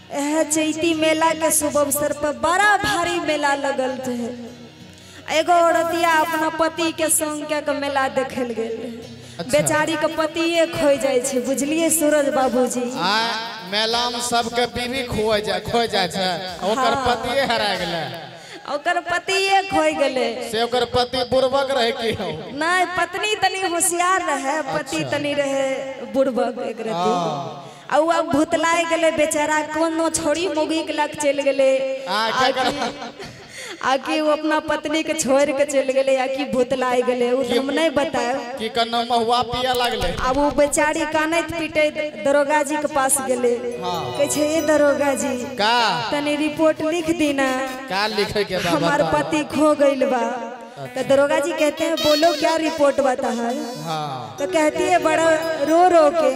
चैती मेला के शुभ अवसर पर बड़ा भारी मेला लगल रहे। एगो औरतिया अपना पति के संग के मेला देखल गेल। अच्छा। बेचारी के पतिए खो जाए छे, बुझलिए सूरज बाबूजी। आ मेला में सबके बीवी खो जाए छे, ओकर पतिए हरा गेलै। ओकर पतिए खोइ गेलै। से ओकर पति बुड़बक रहे की हो? नहीं, पत्नी तनी होशियार रहे, पति तनी रहे बुड़बक एक रति। आ उ अब भुतलाय गेलै बेचारा, कोनो छोड़ी मोगी के लग चलि गेलै। आकि वो अपना पत्नी के छोड़ के चलि गेलै, आकि भुतलाय गेलै, उ हम नहीं बतायब। की कन्नो महुआ पिया लागलै। आब उ बेचारी कानैत पीटैत दरोगा जी के पास गेलै। कहै छै, ए दरोगा जी का तनी रिपोर्ट लिख दी ना। का लिखे के बा? हमार पति खो गइल बा। तो दरोगा जी कहते हैं, बोलो क्या रिपोर्ट बता है। तो कहती है बड़ा रो रो के,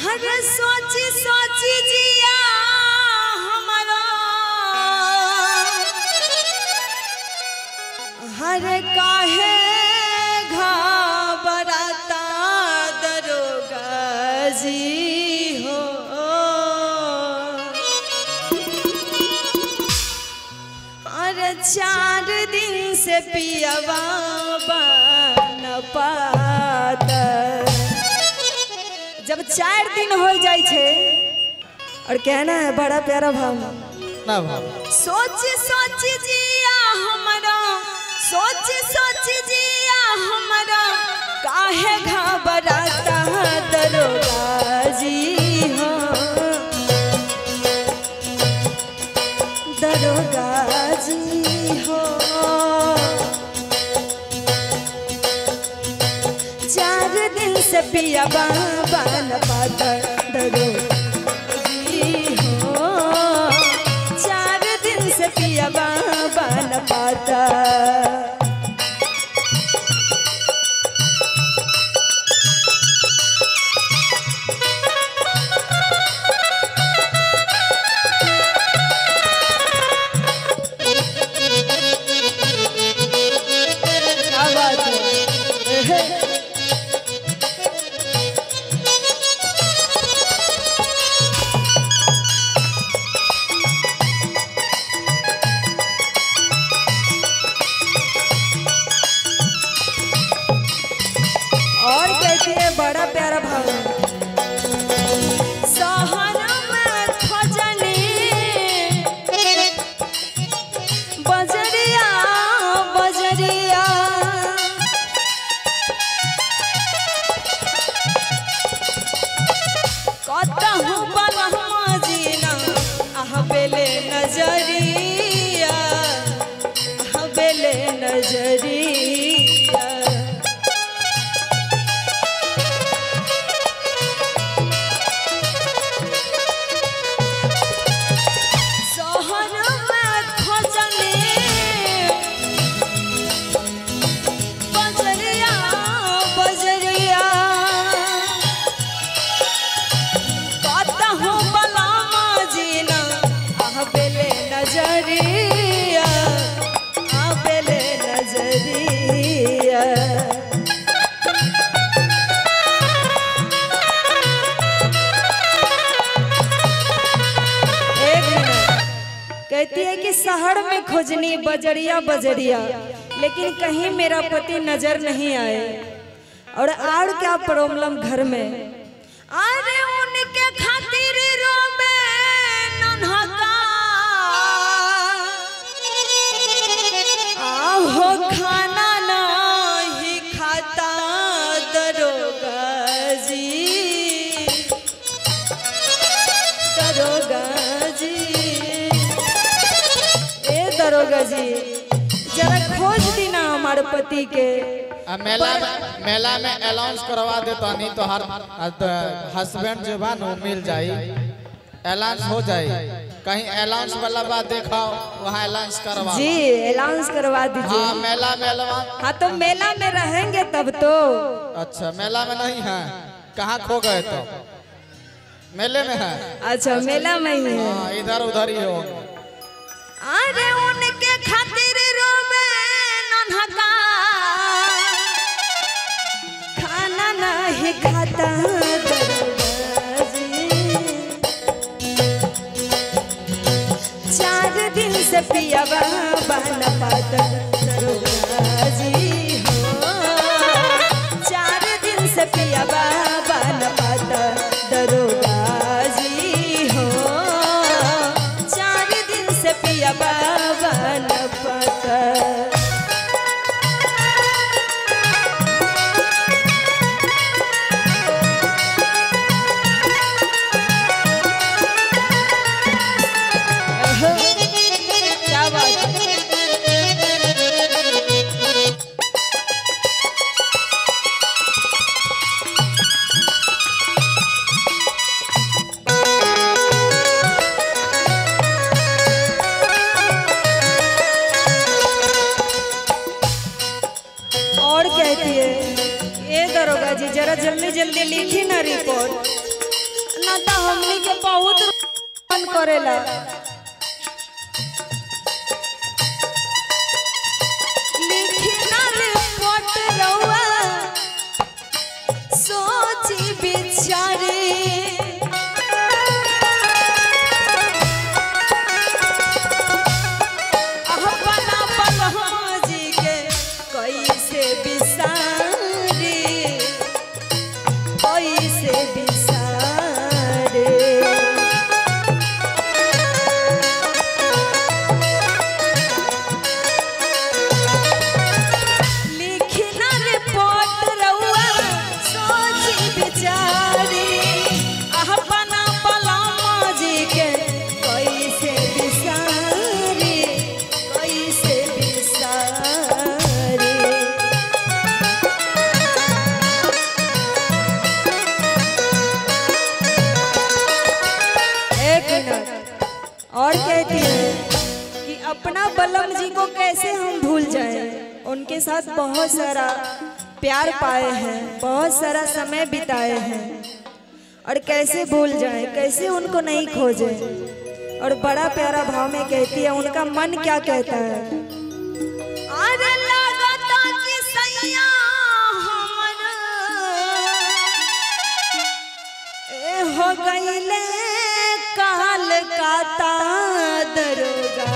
हर सोची सोची जिया हमारा, हर काहे घबराता दरोगा जी हो। अरे 4 दिन से पियवा न पाता। जब 4 दिन हो जाए छे, और कहना है बड़ा प्यारा भाव ना भाव। सोच सोच जिया हमारा, सोच सोच जिया हमारा, काहे घबराता दरोगा जी हो, दरोगा जी हो। 4 दिन से पिया बाबा न पाता दरोगा जी हो, 4 दिन से पिया बाबा न पाता। क्या बात है। और कहती है बड़ा प्यारा भाव, शहर में खजनी बजरिया बजरिया, कतहु बलहमा जीना आहबेले नजरिया, आहबेले नजरिया। शहर में खजनी बजरिया बजरिया, कतहु बलहमा जीना आहबेले नजरिया, आहबेले नजरिया। एक मिनट, कहती है कि शहर में खोजनी बजरिया बजरिया, लेकिन कहीं मेरा पति नजर नहीं आए। और क्या प्रॉब्लम घर में, अरे उनके खातिर रोबे नन्हका, आहो खाना नहीं खाता दरोगा जी, दरोगा जी, ए दरोगा जी जरा खोज देना हमारे पति के। मेला में अनाउंस करवा देता नहीं तो हर हस्बैंड जो बा नो मिल जाई, अनाउंस हो जाई। कहीं अनाउंस वाला बात देखाओ, वहाँ अनाउंस करवा जी, अनाउंस करवा दीजिए। हाँ, मेला में। हाँ तो मेला में रहेंगे तब तो। अच्छा, मेला में नहीं है, कहाँ खो गए तो? मेले में है। अच्छा, मेला में ही है, इधर उधर ही होंगे। अरे उनके खातिर रोबे नन्हका, खाना नहीं खाता दरोगा जी, से पियावा बन पात दरोगा जी हो। 4 दिन से पियावा बन पात दरोगा जी हो। 4 दिन से पियावा बन पात। क्या बात है। और कहती है ए दरोगा जी जरा जल्दी जल्दी लिखी ना रिपोर्ट, ना तो हमनी के बहुत मन करेला। लिखी ना रिपोर्ट रउआ सोची बिचारी, अपना बलहा जी के कैसे बिसारी, कैसे बिसारी। लिखी ना रिपोर्ट रउआ सोची बिचारी, अपना बलहा जी के कैसे बिसारी, कैसे बिसारी। एक मिनट और कहती है कि अपना बलम जी को कैसे हम भूल जाएं, उनके साथ बहुत सारा प्यार पाए हैं, बहुत सारा समय बिताए हैं, और कैसे भूल जाएं, कैसे उनको नहीं खोजें। और बड़ा प्यारा भाव में कहती है उनका मन क्या कहता है। अरे लागता कि सैया हमर ए हो गईले काल काता दरोगा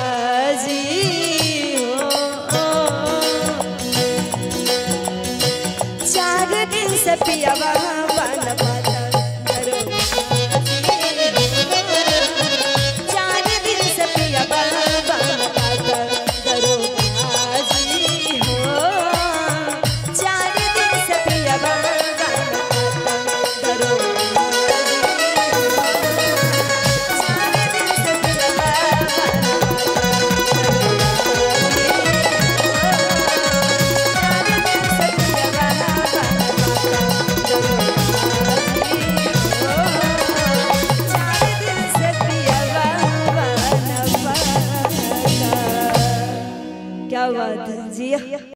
जी हो। 4 दिन से पियावा बन पाता दरोगा जी हो। 4 दिन से पियावा बन पाता दरोगा जी हो। 4 दिन से पियावा बन पाता दरोगा जी हो। 4 दिन से पियावा बन पाता दरोगा जी हो। 4 दिन से पियावा बन पाता दरोगा जी हो। 4 दिन से पियावा बन पाता। क्या बात है जी।